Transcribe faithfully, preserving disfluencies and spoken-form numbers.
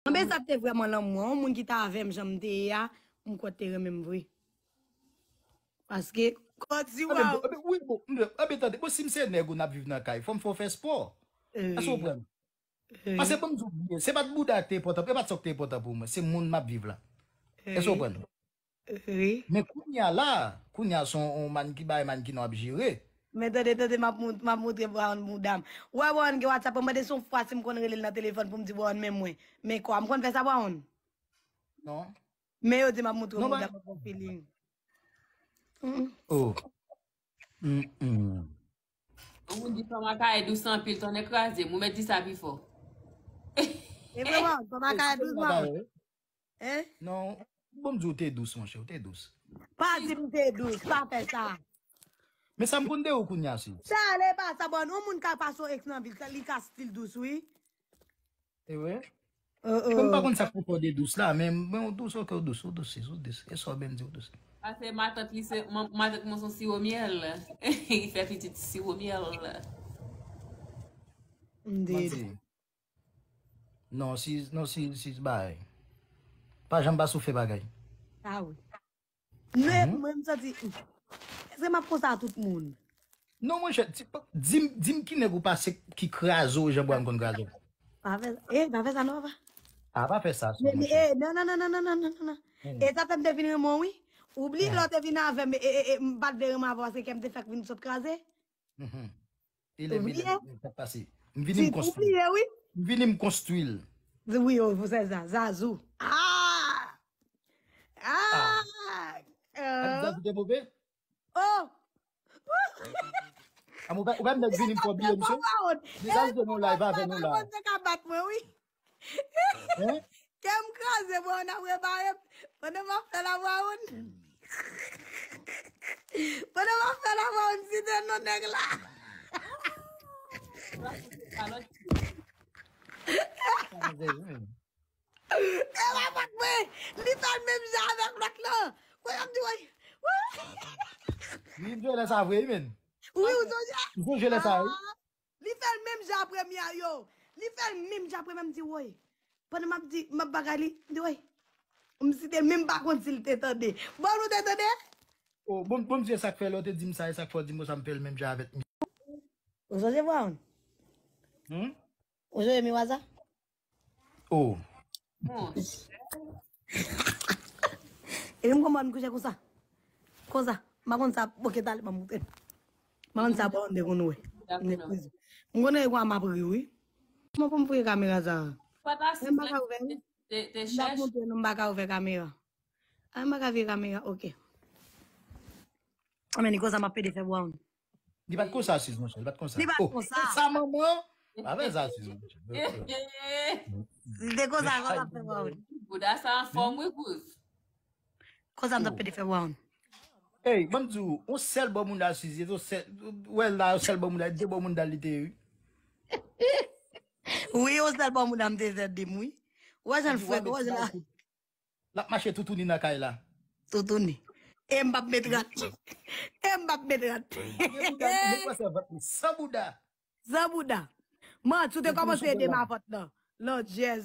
Anben sa te vrèman lanmou an. Yon moun ki ta avè m jan m te ye a, m kwè te renmen m vre. Paske, kò di waw. Anben, wi, bon, anben, tande, bon, si m se nèg ou n ap viv nan kay, fò m fè w fè spò. Èske w konprann? Paske bon, m di w byen, se pa t bouda ki te enpòtan, e pa t sa k te enpòtan pou mwen, se moun m ap viv la. Èske w konprann? Wi. Men kounye a la, kounye a se yon, yon mannequin, bagay mannequin w ap jere. Men tande, tande, m ap mont-, m ap montre Brown bouda m. Ou wè Brown gen WhatsApp, mwen mande si yon fwa si m konn rele l nan telefòn pou m di Brown men mwen. Men kwa, m konn fè sa Brown? Non. Men yo di m ap montre bouda m, mwen pran feeling. Mm. Oh. Mm, mm. Yon moun di fanm Akayè dous anpil, tonnè kraze m, ou mèt di sa pi fò. E vrèman, fanm Akayè dous, man. Hein? Non, bon, m di w te dous, monchè, w te dous. Pa di m te dous, pa fè sa. Men sa m konn de ou kounye a, sis. Sa ale pa sa, bon, yon moun ka pase yon ex nan vi l, li ka still dous, wi. E vre? Oh, oh. Bon, m pa konn sa k pou fè w de dous la, men, men w dous, ok, w dous, w dous, sis, w dous. E sa w byen di w dous. Pase matant li se, ma-, matant mwen se yon siwo myèl. Li fè pitit siwo myèl. M dead. Manti. Non, si, non, si, si, bay. Pa janm pa sou fè bagay. Ah wi. Men mwen, m santi, èske m ap konsa a tout moun? Non, monchè, di, di m, di m ki nèg ou pase ki kraze w jan Brown konn kraze w. Pa fè, eh, pa fè sa non, papa. Ah, pa fè sa, monchè. Eh, non, non, non. E sa fè m te vin renmen w, wi. Ou bliye lè w te vin avè m, e, e, e, m pa t vle renmen avè w paske kè m te fèk vin sot kraze. Mhm. E lè milè, sa k pase. M vini m konstwi. Ou bliye, wi. M vini m konstwi l. Wi, oh, pou sè sa, Zazou. Ah! Ah! Ah! Zazou te move? Oh! A, ou pa, ou pa mèt vini m fè w bliye, misye. Mesaj de nou live avè nou la. Mwen se ka bat mwen, wi. Hein? Kè m kraze, bon, n ap repare. Pandan m ap fè la, Brown. Pandan m ap fè la, Brown, site non nèg la. E pa fòt mwen, li fè l menm jan avèk lòt lan. Wè, ap di, wè. Wi, m jwe lè sa vre, wi, men. Wi, ou sonje? M sonje lè sa, wi. Ah, li fè l menm jan a premye a yo. Li fè l menm jan a premye a, m di, woy. Pandan m ap di, m ap bagay li, m di, woy. M site l, men m pa konn si l te tande. Bon, nou te tande? Oh, bon, bon, m di, sa k fè lè w te di m sa, e sa k fè w di m konsa, m fè l menm jan avèk misye. Ou sonje, Brown? Hmm? Ou sonje miwa sa? Oh. Bon. Epi m konprann kouche konsa. Konsa. M pa konn sa, ok, talè, m ap montre. M pa konn sa, bon, de konn wè. M konnen kwa m ap ri, wi. Kòman pou m fouye kamera sa? Menm m pa ka ouvè, wi. M ap montre nou, m pa ka ouvè kamera. A, m pa ka vye kamera, ok. A, men li konsa m ap pede fè Brown. Li pa t konsa, Sis, monchè, li pa t konsa. Li pa t konsa. Sa, manman? Pa fè sa, Sis, monchè. Li te konsa, konsa ap fè Brown. Bouda sa anfòm, wi, kouz. Konsa m t ap pede fè Brown. Ey, ban m di w, yon sèl bò moun la, Sis, yon sèl, wè la, yon sèl bò moun la, de bò moun la li te ye, wi. Wi, yon sèl bò moun la m te fè dim, wi. Wè jan l frèt, wè jan l la. L ap mache toutouni nan kay la. Toutouni. E m p ap met rad. E m p ap met rad. Gen bouda, gen pwès vant li san bouda. San bouda. Man, si w te kòmanse ede m avant lan. Lòt jèz.